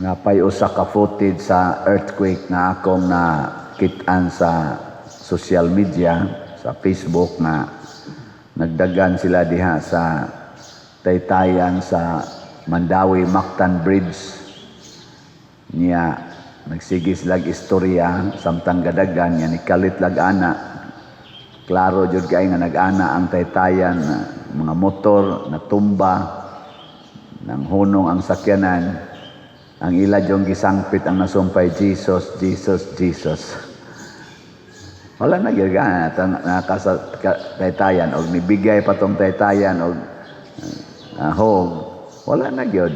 Napay usa ka footage sa earthquake nga akong nakit-an sa social media, sa Facebook, nga nagdagan sila diha sa taytayan sa Mandaue Mactan Bridge. Niya nagsige silag istorya samtang gadagan nga nikalit lag ana. Klaro jud kay nga nag-ana ang taytayan, mga motor natumba, nang hunong ang sakyanan. Ang ila jung gisangpit ang nasumpay, "Jesus, Jesus, Jesus." Wala na gyud ka nakasa taytayan og nibigay pa tong taytayan og hog, wala na gyud.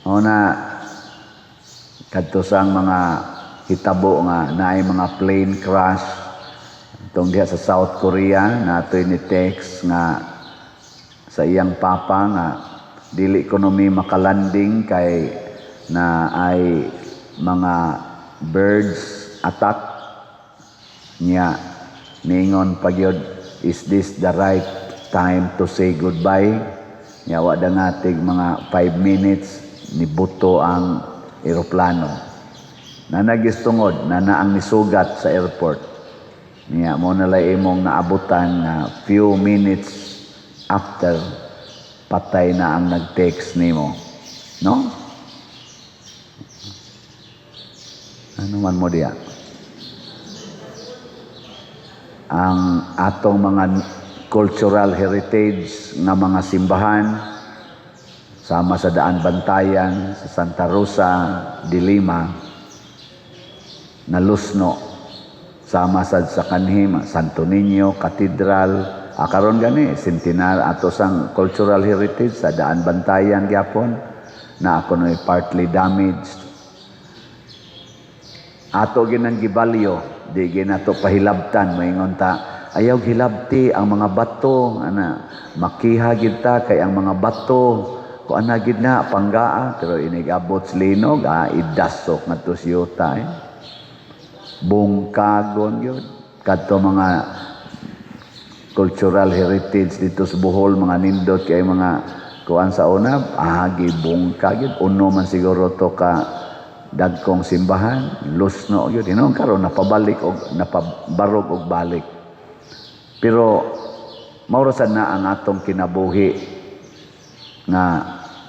O na kadto sa mga hitabo nga naay mga plane crash tong diha sa South Korea, natoy ni text nga sa iyang papa nga dili kuno mi makalanding kay na ay mga birds attack niya. Ningon pagyod, "Is this the right time to say goodbye?" Niya wa dangatig mga 5 minutes, nibuto ang eroplano na nagistungod na ang nisugat sa airport. Niya mo na lay imong naabutan nga few minutes after, patay na ang nag-text nimo, no? Ano man mo diya, ang atong mga cultural heritage nga mga simbahan sama sa Daan Bantayan, sa Santa Rosa de Lima, nalusno, sama sad sa kanhi Santo Niño Cathedral. Karon gani centenar ato sang cultural heritage sa Daan Bantayan gyapon na ako noy partly damaged. Ato ginang gibalyo, di ginato pahilabtan. Moingon ta, "Ayaw hilabti ang mga bato ana, makiha gid ta kay ang mga bato ko ana gid na panggaa." Pero inig abot sa linog, idasok ngadto sa yuta eh. Bungkagon gyud kadto mga cultural heritage dito sa Bohol, mga nindot kay mga kuan sa una, gibungka gyud. Uno man siguro to ka dagkong simbahan, lusno gyud. Hinuon karon napabalik og napabarog og balik. Pero mao ra sad na ang atong kinabuhi, nga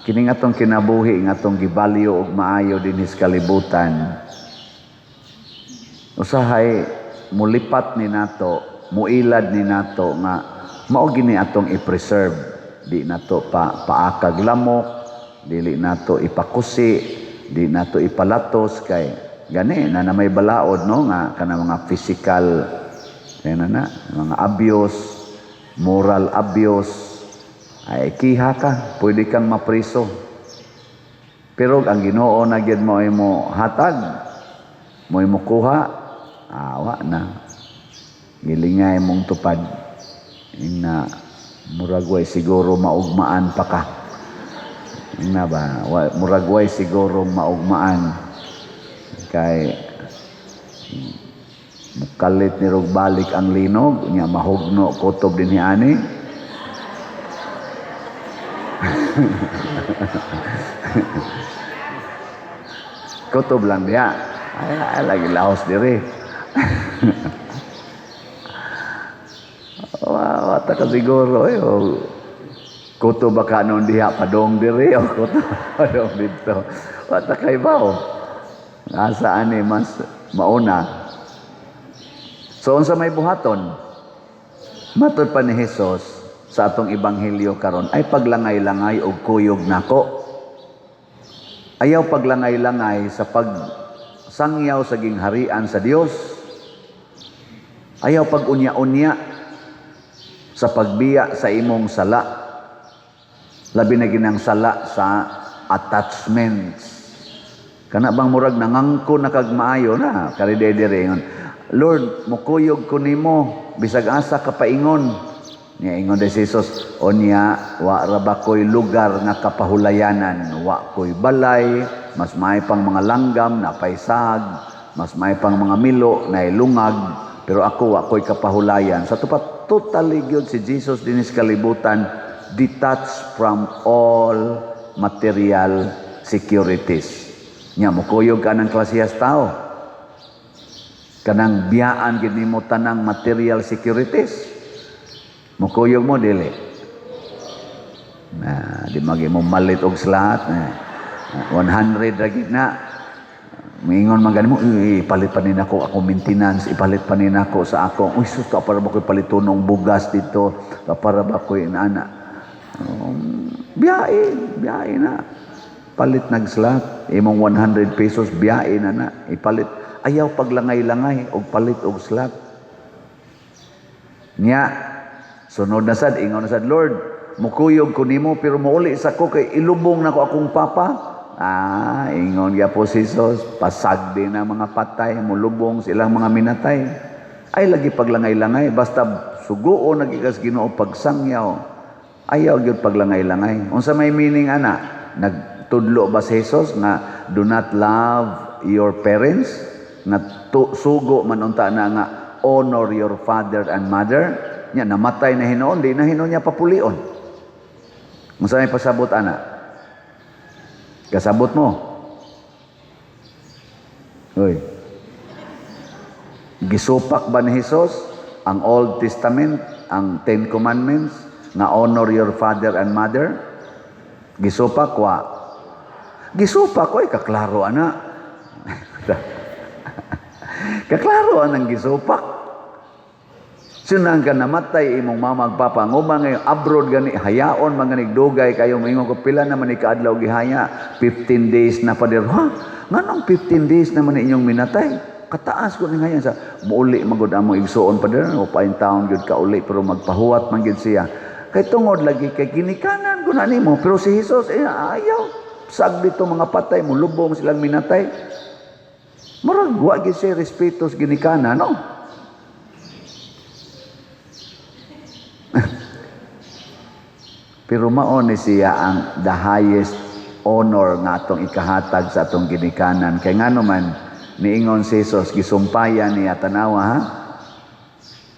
kining atong kinabuhi nga atong gibalyo og maayo dinhi sa kalibutan, usahay mulipat ni nato, muilad ni nato nga mao gini atong i-preserve. Di nato pa paakag lamok, dili nato ipakusi, di nato ipalatos, kay gani na na may balaod, no, nga kana mga physical kaya na mga abuse, moral abuse, ay kiha ka, pwede kang mapriso. Pero ang Ginoo na gyud mo ay mo hatag, mo mo kuha, awa na. Gilingay mong tupad. Ina murag way siguro maugmaan pa ka. Ina ba, murag way siguro maugmaan kay mukalit ni rog balik ang linog nya, mahugno kutob dinhi ani. Kutob lang diha. Ay, lagi laos diri. Wata ka siguro eh. O, kutob ba ka noon diha padong diri o kutob padong dito. Wata kay ba o. Asa ani mas mauna. So unsa may buhaton? Matod pa ni Hesus sa atong ebanghelyo karon ay paglangay-langay og kuyog nako. Ayaw paglangay-langay sa pagsangyaw sa gingharian sa Dios. Ayaw pag-unya-unya sa pagbiya sa imong sala. Labi na ginang sala sa attachments. Kana bang murag nangangko na kag maayo na kari dere ingon, "Lord, mukuyog ko nimo bisag asa ka paingon." Nya ingon de si Jesus, "Unya wa ra ba koy lugar nga kapahulayanan, wa koy balay, mas may pang mga langgam na paysag, mas may pang mga milo na lungag, pero ako wa koy kapahulayan." Sa tupat totally gyud si Jesus dinhi sa kalibutan detached from all material securities. Nya mokuyog ka ng klasehas tao. Kanang biyaan gid nimo tanang material securities. Mokuyog mo, dili? Na di magi mo malit og slot. 100 ra gid na. Mingon man gani mo, "Ipalit pa ni nako ako maintenance, ipalit pa ni nako sa ako. Uy, sus, para ba ko'y palitunong bugas dito? Para ba ko'y inana?" Biyahe, biyahe na. Palit nag slot. Imong 100 pesos, biyahe na na. Ipalit. Ayaw paglangay-langay og palit og slot. Nya, sunod na sad, ingon na sad, "Lord, mukuyog ko nimo pero muuli sa ko kay ilubong nako akong papa." Ah, ingon gyapon si Jesus, "Pasagdi na mga patay, mulubong silang mga minatay." Ay lagi paglangay-langay, basta suguon na gikas Ginoo pagsangyaw. Ayaw gyud paglangay-langay. Unsa may meaning ana? Nagtudlo ba si Jesus nga do not love your parents? Nga sugo man unta na nga honor your father and mother? Nya namatay na hinuon, di na hinuon niya papulion. Unsa may pasabot ana? Kasabot mo? Uy. Gisupak ba ni Jesus ang Old Testament, ang Ten Commandments, nga honor your father and mother? Gisupak wa? Gisupak ko, kaklaro ana. Kaklaro anang gisupak. Sunang ka namatay imong mama ug papa, nguma ngayon abroad gani, hayaon man gani dugay kayo. Moingon ko, "Pila naman ni kaadlaw gihaya?" "15 days na, Father." "Ha, nganong 15 days naman inyong minatay? Kataas ko ni ngayon sa muuli magud amo igsuon, Father, o pain taon gyud ka uli, pero magpahuwat man gyud siya kay tungod lagi kay ginikanan ko na nimo." Pero si Jesus eh, ayaw, sag dito mga patay mulubong silang minatay. Murag wa gyud siya respeto sa ginikanan, no? Pero mao ni siya ang the highest honor nga atong ikahatag sa atong ginikanan. Kay ngano man, niingon si Jesus, gisumpayan niya, tanawa ha.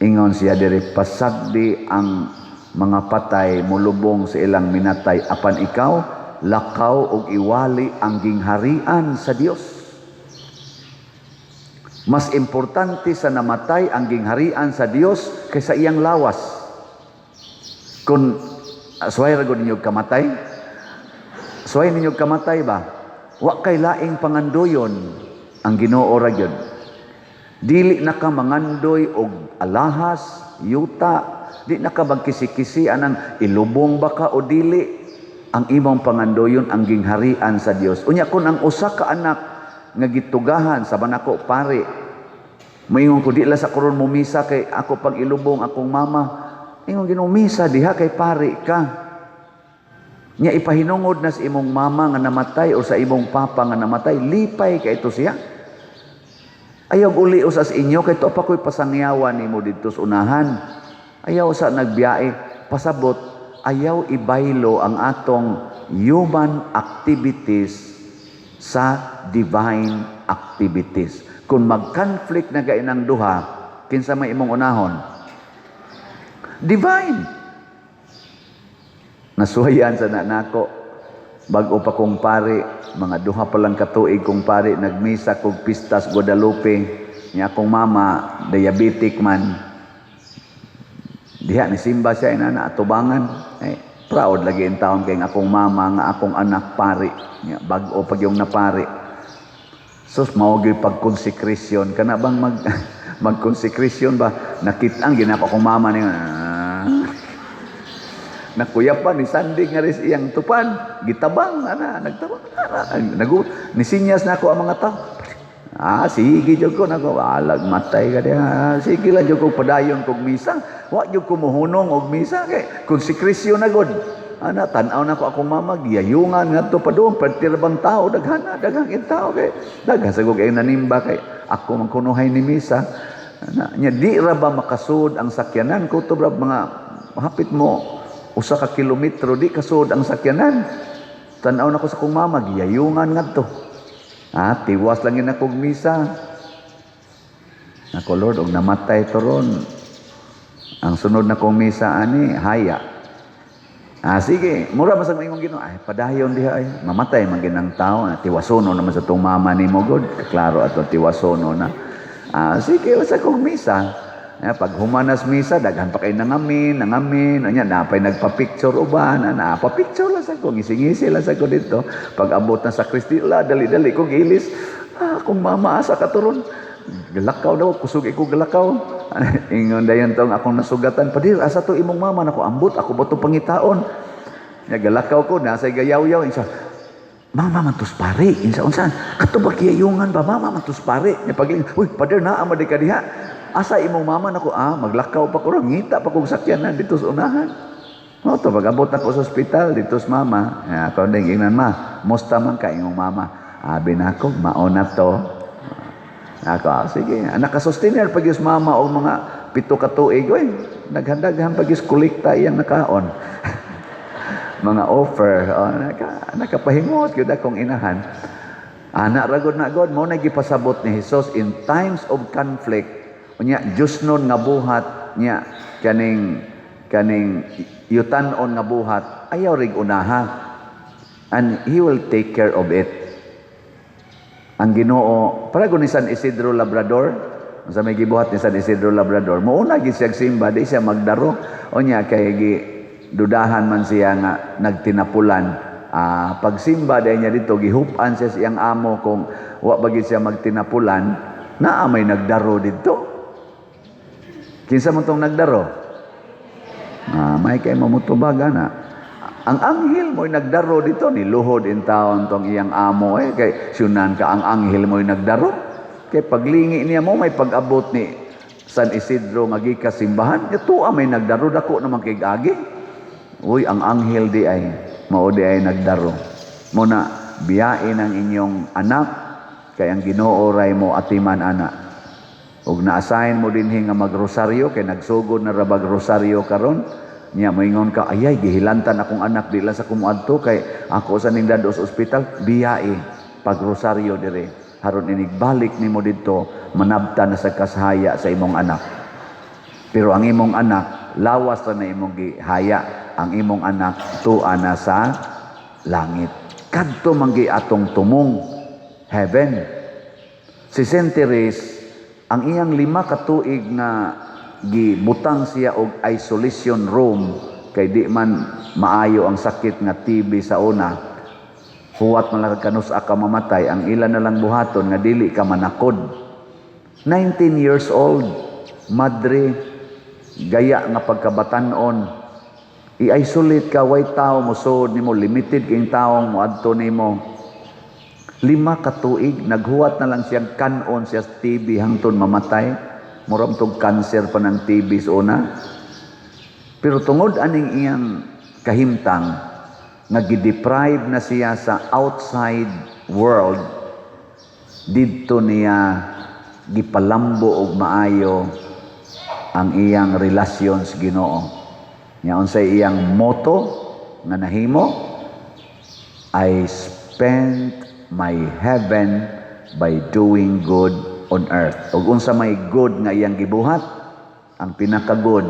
Ingon siya diri, "Pasagdi ang mga patay mulubong sa ilang minatay, apan ikaw lakaw og iwali ang gingharian sa Dios." Mas importante sa namatay ang gingharian sa Dios kaysa iyang lawas. Kung suway ra gud ninyo kamatay, suway ninyo kamatay ba? Wa kay laing pangandoyon, ang Ginoo ra gyud. Dili na ka mangandoy og alahas, yuta, di na ka magkisi-kisi anang ilubong ba ka o dili. Ang imong pangandoyon ang gingharian sa Dios. Unya kun ang usa ka anak nga gitugahan sa manako pare, moingon ko, "Di la sa karon mo misa kay ako pag ilubong akong mama." Ingon Ginoo, "Misa diha kay pare ka." Nya ipahinungod na sa imong mama nga namatay o sa imong papa nga namatay, lipay kay ito siya. Ayaw uli usa sa inyo kay to pa ko'y pasangyawan nimo didto sa unahan. Ayaw sa nagbiyahe, pasabot, ayaw ibaylo ang atong human activities sa divine activities. Kung mag-conflict na gainang duha, kinsa may imong unahon? Divine. Nasuwayan sa nako. Bag-o pa kong pare, mga 2 pa lang katuig kong pare, nagmisa kog pistas Guadalupe. Nya akong mama, diabetic man. Diha ni simba siya inana atubangan. Eh, proud lagi in taon kay akong mama nga akong anak pare. Nya bag-o pag yung napare. Sus, mao gyud pag-consecration kana bang mag-consecration ba, nakita ang ginako akong mama niya. Nakuya pa ni sandig nga ris iyang tupan, gitabang ana, nagtabang ana, nagu nisinyas na ako ang mga tao. Ah, sige jud ko nako, alag matay ka diha. Sige lang jud ko, padayon kog misa. Wa jud ko mohunong og misa kay consecration na gud. Ana, tan-aw na ko akong mama giyayungan ngadto padung pertir bang tao, daghana daghang tao kay daghan sa kay nanimba kay ako man kunuhay ni misa. Ana, nya di ra ba makasud ang sakyanan ko to, mga hapit mo 1 ka kilometro di kasud ang sakyanan. Tan-aw na ko sa akong mama giyayungan ngadto. Ah, tiwas lang yun akong misa. Nako Lord, og namatay to ron. Ang sunod na kong misa ani, haya. Ah, sige, mura man sa ingon Ginoo, ay padayon diha ay mamatay man ginang tao, na tiwasono naman sa tong mama nimo god. Klaro ato tiwasono na. Ah, sige lang sa kong misa. Ya, pag humanas misa, daghan pa kay nangamin, nangamin, anya napay nagpa-picture uban, na pa-picture lang sa ko, ngising-ngisi lang sa ko dito. Pag abot na sa Kristila, dali-dali ko gilis. Ah, akong mama asa katuron. Galakaw daw, kusog ko galakaw. Ingon dayon tong akong nasugatan, "Padir, asa to imong mama?" Nako, ambot, ako ba to pangitaon? Nya galakaw ko, nasa gayaw-yaw, insa, "Mama man tos pare." Insa, "Unsa? Kato ba kiyayungan ba? Mama man tos pare." Nya pagling, "Uy, pader, naa man di ka diha. Asa imong mama?" Nako, ah, maglakaw pa ko ron, ngita pa kog sakyanan dito sa unahan. Mo to pag-abot ako sa ospital dito sa mama. Ya, ako din ingnan, "Ma, musta man ka imong mama?" Abi na ako, "Mao na to." Ako, ah, sige. Nakasustenir pag yung mama og mga 7 ka tuig, oy, naghandaghan pag yung kolekta iyang nakaon. Mga offer, oh, nakapahimos gyud akong inahan. Ana ra gud na God, mo na gipasabot ni Jesus in times of conflict, unya Diyosnon nga buhat nya kaning yutan-on nga buhat, ayaw rig unaha. And He will take care of it. Ang Ginoo, para ni San Isidro Labrador, sa may gibuhat ni San Isidro Labrador, muuna gid siya simba, di siya magdaro. Unya kay gi dudahan man siya nga nagtinapulan. Ah, pagsimba dahil niya dito, gihupan siya siyang amo kung wa ba gid siya magtinapulan, naa may nagdaro dito. Kinsa man tong nagdaro? Ah, may kay mamutubag ana. Ang anghel mo'y nagdaro dito, ni luhod in taon tong iyang amo eh, kay syunan ka ang anghel mo'y nagdaro. Kay paglingi niya mo may pag-abot ni San Isidro nga gikas simbahan, ito may nagdaro, dako naman kay agi. Uy, ang anghel di ay mao di ay nagdaro. Mo na biyain ang inyong anak kay ang Ginoo ray mo atiman ana. Ug na-assign mo dinhi nga magrosaryo kay nagsugod na ra bag rosaryo karon. Nya moingon ka, "Ayay, gihilantan akong anak, di lang sa kumuadto kay ako sa ning sa ospital." Biyae pag rosaryo dire. Haron inigbalik nimo didto, manabta na sa kasahaya sa imong anak. Pero ang imong anak, lawas ra na imong gihaya. Ang imong anak tua na sa langit. Kadto man gi atong tumong heaven. Si Saint Therese, ang iyang 5 ka tuig nga gibutang siya og isolation room kay di man maayo ang sakit nga TB sa una. Huwat man lang kanus-a ka mamatay, ang ilan na lang buhaton nga dili ka manakod. 19 years old, madre, gaya nga pagkabatanon, i-isolate ka, way tao mosuod nimo, limited king taong moadto nimo. 5 ka tuig, naghuwat na lang siyang kanon siya sa TB hangtod mamatay. Murag tog cancer pa ng TB sa una. Pero tungod aning iyang kahimtang, nga gideprive na siya sa outside world, didto niya gipalambo og maayo ang iyang relasyon sa Ginoo. Nya unsay iyang motto nga nahimo? "I spent my heaven by doing good on earth." Ug unsa may good nga iyang gibuhat? Ang pinaka-good,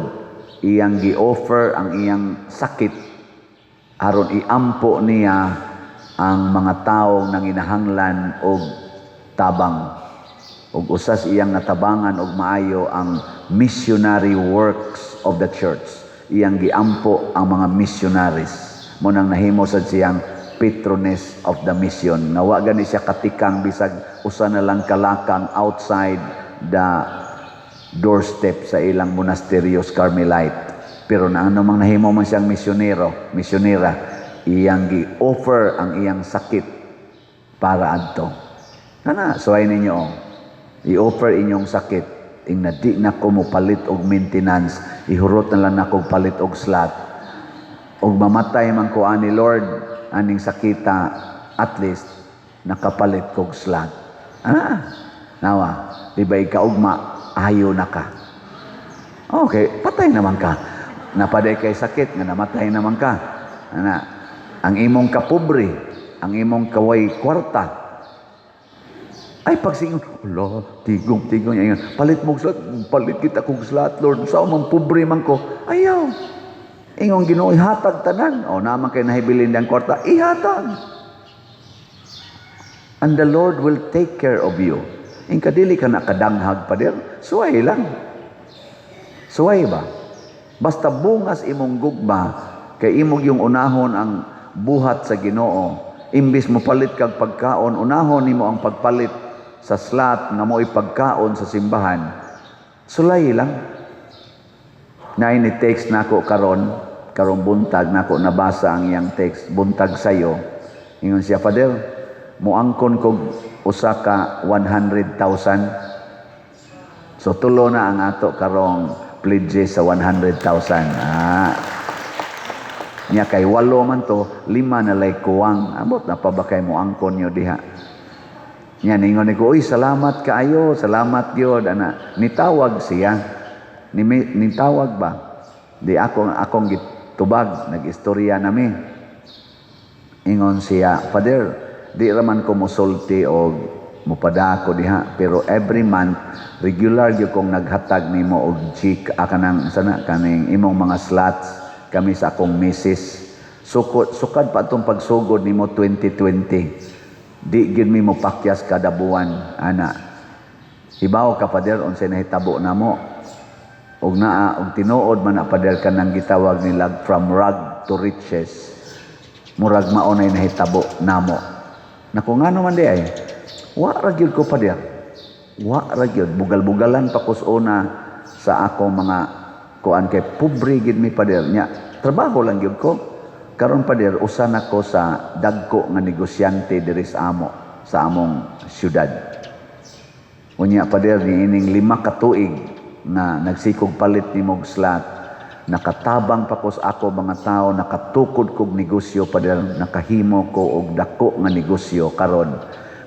iyang gi-offer ang iyang sakit aron iampo niya ang mga tawo nanginahanglan og tabang. Ug usas iyang natabangan og maayo ang missionary works of the church. Iyang giampo ang mga missionaries. Mo nang nahimo sad siyang patroness of the mission. Nga wa gani siya katikang bisag usa na lang kalakang outside the doorstep sa ilang monasteryos Carmelite. Pero na ano mang nahimo man siyang misyonero, misyonera, iyang gi-offer ang iyang sakit para adto. Kana, suway ninyo, oh. I-offer inyong sakit. Ing na di na ko mo palit og maintenance, ihurot na lang nako palit og slot. Og mamatay man ko ani Lord, aning sakita, at least nakapalit kog slot. Ah, nawa, di ba ikaugma, ayo na ka. Okay, patay naman ka. Napaday kay sakit, nga namatay naman ka. Ana, ang imong kapobre, ang imong kaway kwarta, ay pagsingon, "Ala, tigong, tigong," ingon, "Palit mo slot, palit kita kog slot, Lord, sa man pobre man ko." Ayaw. Ingong Ginoo, ihatag tanan. O naman kay nahibilin ang kwarta, ihatag. And the Lord will take care of you. Ingka dili ka na kadanghag, pader, suway lang. Suway ba? Basta bungas imong gugma, kay imong yung unahon ang buhat sa Ginoo. Imbis mo palit kag pagkaon, unahon nimo ang pagpalit sa slot nga mo ipagkaon sa simbahan. Sulay lang. Naay ni text nako karon, karong buntag nako nabasa ang iyang text, buntag sayo. Ingon siya, "Father, muangkon kog usa ka 100,000." So tulo na ang ato karong pledge sa 100,000. Ah. Nya kay walo man to, lima na lay kuwang. Ambot na pa ba kay moangkon niyo diha. Nya ningon ni ko, "Uy, salamat kaayo, salamat gyud ana." Nitawag siya. Nitawag ba? Di ako akong gitubag, nag-istorya nami. Ingon siya, "Father, di raman ko mosulti og mupadako diha, pero every month regular gyud kong naghatag nimo og G kanang sana kaning imong mga slots kami sa akong misis. Sukod sukad pa atong pagsugod nimo 2020. Di gyud mi mopakyas kada buwan ana. Hibaw ka, Father, unsay nahitabo namo?" Og naa og tinuod man na, Father, kanang gitawag nila from rag to riches. Murag mao nay nahitabo namo. Nako, ngano man di ay? Wa ra gyud ko, Father. Wa ra gyud, bugal-bugalan pa ko sa una sa akong mga kuan kay pobre gid mi, Father. Nya trabaho lang gyud ko. Karon, Father, usa na ko sa dagko nga negosyante diri sa amo, sa among syudad. Unya, Father, niining 5 ka tuig nga nagsikog palit nimog slot, nakatabang pa ko sa ako mga tao, nakatukod kog negosyo, Father, nakahimo ko og dako nga negosyo karon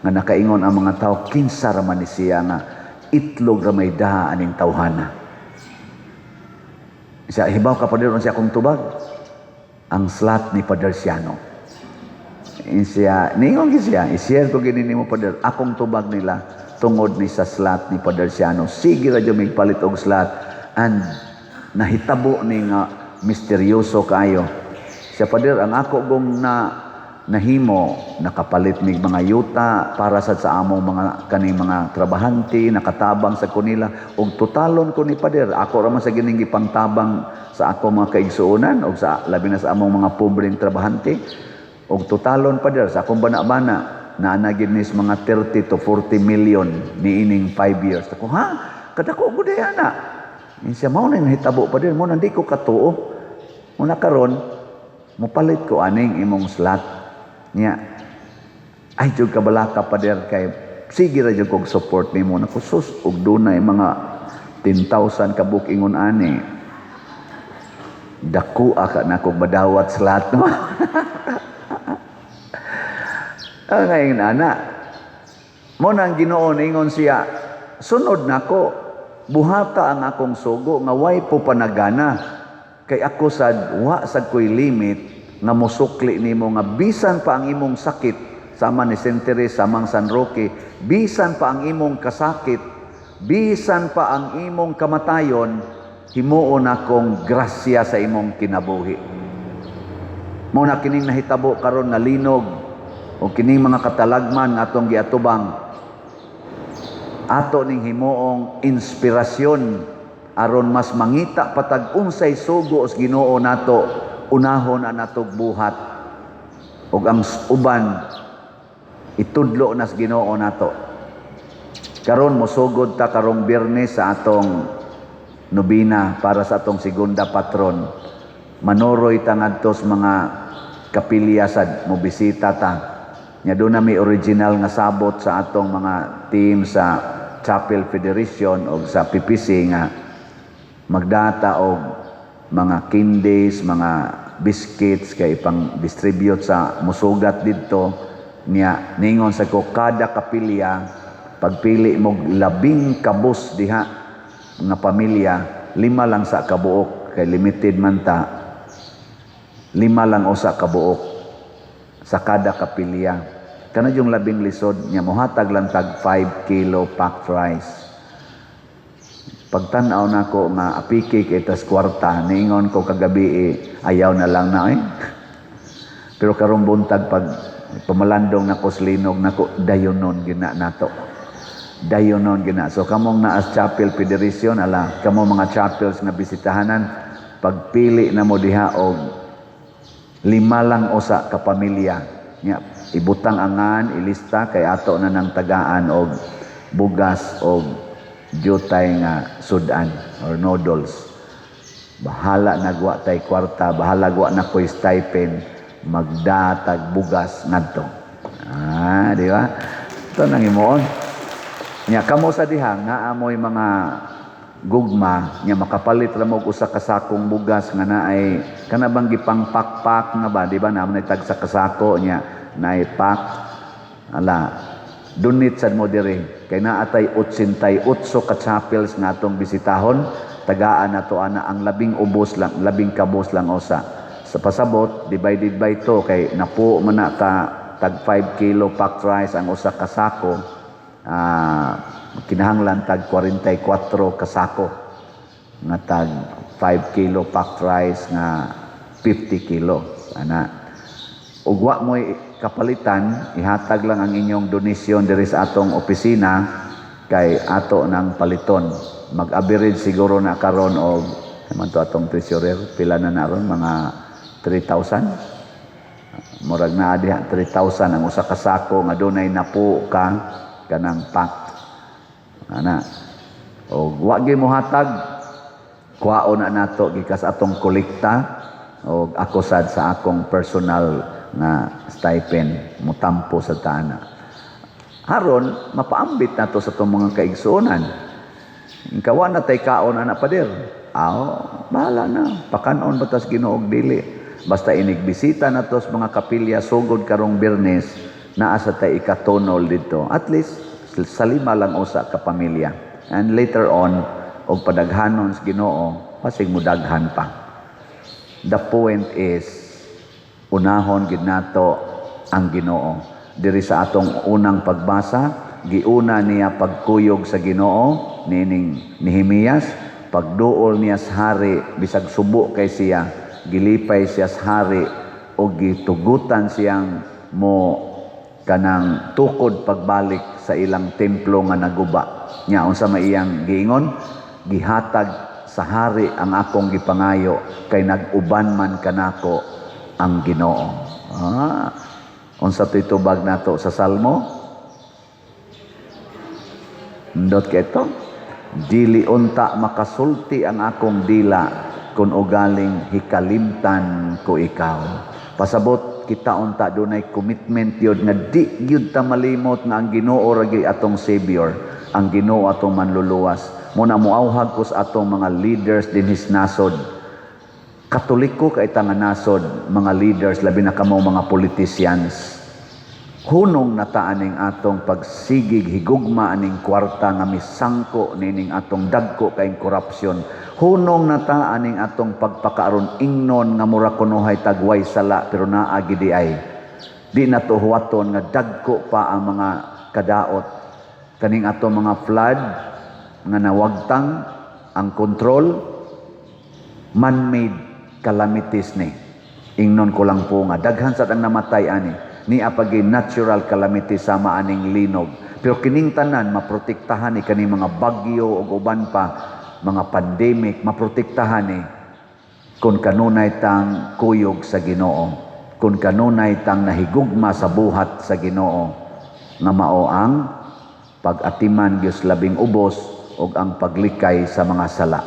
nga nakaingon ang mga tao, kinsa ra man ni siya nga itlog ra may daha aning tawhana. Siya, hibaw ka, Father, unsa akong tubag? Ang slot ni Father Siano. Siya, ningon gyud siya, i-share ko gini nimo, Father, akong tubag nila tungod ni sa slot ni Father Siano. Sige ra jud mig palit og slot and nahitabo ni nga misteryoso kaayo. Siya, "Father, ang ako gong na nahimo, nakapalit mig mga yuta para sa among mga kaning mga trabahante, nakatabang sa kunila og totalon ko ni, Father, ako ra man sa gining gipangtabang sa ako mga kaigsuonan og sa labi na sa among mga pobreng trabahante. Og totalon, Father, sa akong bana-bana naa na gid nis mga 30 to 40 million niining 5 years." Ako, "Ha, kadako gud ana." Siya, "Mao na nahitabo, Father, mo nandi ko katuo. Muna karon mopalit ko aning imong slot niya. Ay jud kabalaka, Father, kay sige ra jud kog support nimo." Nako sus, og dunay mga 10,000 ka buok ingon ani. Dako ka na kog madawat slot no. Ang ngayon ana. Mo nang Ginoo ningon siya, "Sunod nako, buhata ang akong sugo nga way po panagana. Kay ako sad wa sad ko'y limit nga mosukli nimo nga bisan pa ang imong sakit," sama ni Saint Teresa, samang San Roque, "bisan pa ang imong kasakit, bisan pa ang imong kamatayon, himuon akong grasya sa imong kinabuhi." Mo na kining nahitabo karon nga linog o kining mga katalagman nga atong giatubang, ato ning himuong inspirasyon aron mas mangita patag unsay sugo sa Ginoo nato, unahon ang natog buhat ug ang uban itudlo nas Ginoo nato. Karon mosugod ta karong Biyernes sa atong nobina para sa atong segunda patron. Manuroy ta ngadto sa mga kapilya sad, mo bisita ta. Nya doon na may original nga sabot sa atong mga team sa Chapel Federation o sa PPC nga magdata og mga candies, mga biscuits kay ipang distribute sa musugat didto. Niya ningon sa ko, kada kapilya pagpili mo 10 kabus diha nga pamilya, lima lang sa kabuok kay limited man ta, lima lang usa kabuok sa kada kapilya. Kana yung labing lisod niya, mohatag lang tag 5 kilo packed rice. Pagtan-aw nako nga apiki kay tas kwarta, niingon ko kagabi eh, ayaw na lang na eh. Pero karong buntag, pag pamalandong nako sa linog nako, dayonon gina nato. Dayonon gina. So kamong naa sa Chapel Federation, ala, kamo mga chapels nga bisitahanan, pagpili na mo diha og lima lang usa ka pamilya. Nya, ibutang angan, ilista kay ato na nang tagaan og bugas og jutay nga sudan or noodles. Bahala nagwa tay kwarta, bahala gwa na ko'y stipend, magdatag bugas ngadto. Ah, di ba? Ito nang imuon. Nya kamo sa diha nga amoy mga gugma nya makapalit ra mo og usa ka sakong bugas nga naay kana bang gipangpakpak nga ba, di ba, naa man tag sa kasako nya naay pak, ala, donate sad mo diri kay naa tay 88 ka chapels nga atong bisitahon. Tagaan nato ana ang labing ubos lang, labing kabos lang usa. Sa pasabot, divided by 2 kay napo man na ka tag 5 kilo packed rice ang usa ka sako, kinahanglan tag 44 ka sako nga tag 5 kilo packed rice nga 50 kilo ana. Ug wa mo'y kapalitan, ihatag lang ang inyong donasyon diri sa atong opisina kay ato nang paliton. Mag-average siguro na karon og man to atong treasurer, pila na naron, mga 3,000, murag naa diha 3,000 ang usa ka sako nga dunay napo ka kanang pack ana. Og wa gyud mohatag, kuhaon na nato gikas atong kolekta og ako sad sa akong personal nga stipend, mutampo sa tana aron mapaambit nato sa atong mga kaigsuonan. Ikaw na tay kaon ana, pader. Aw, bahala na. Pakanon ba tas Ginoo og dili. Basta inigbisita na to sa mga kapilya sugod karong Biyernes, naa sa tay ikatunol dito. At least sa lima lang usa ka pamilya. And later on, og padaghanon sa Ginoo, pasig mo daghan pa. The point is, unahon gid nato ang Ginoo. Diri sa atong unang pagbasa, giuna niya pagkuyog sa Ginoo nining Nehemias, pagduol niya sa hari bisag subo kay siya, gilipay siya sa hari o gitugutan siyang mo kanang tukod pagbalik sa ilang templo nga naguba. Nya unsa may iyang giingon? "Gihatag sa hari ang akong gipangayo kay nag-uban man kanako ang Ginoo." Ah, unsa to'y tubag nato sa Salmo? Ndot kay ito. "Dili unta makasulti ang akong dila kung ugaling hikalimtan ko ikaw." Pasabot kita unta dunay commitment yun nga di gyud ta malimot nga ang Ginoo ra gyud atong Savior, ang Ginoo atong manluluwas. Muna moauhag ko sa atong mga leaders dinhi sa nasod. Katoliko kay ta nga nasod, mga leaders, labi na kamo mga politicians. Hunong na ta aning atong pagsigig higugma aning kwarta nga misangko nining atong dagko kayong korupsyon. Hunong na ta aning atong pagpakaaron ingnon nga mura kunuhay tagway sala, pero naa gidi ay. Di na to huwaton nga dagko pa ang mga kadaot. Kaning atong mga flood nga nawagtang ang kontrol, man-made calamities ni. Ingnon ko lang po nga daghan sad ang namatay ani ni apagi natural calamity sama aning linog. Pero kining tanan maprotektahan ni kaning mga bagyo ug uban pa, mga pandemic, maprotektahan ni kung kanunay tang kuyog sa Ginoo, kung kanunay tang nahigugma sa buhat sa Ginoo nga mao ang pag-atiman Dios labing ubos ug ang paglikay sa mga sala.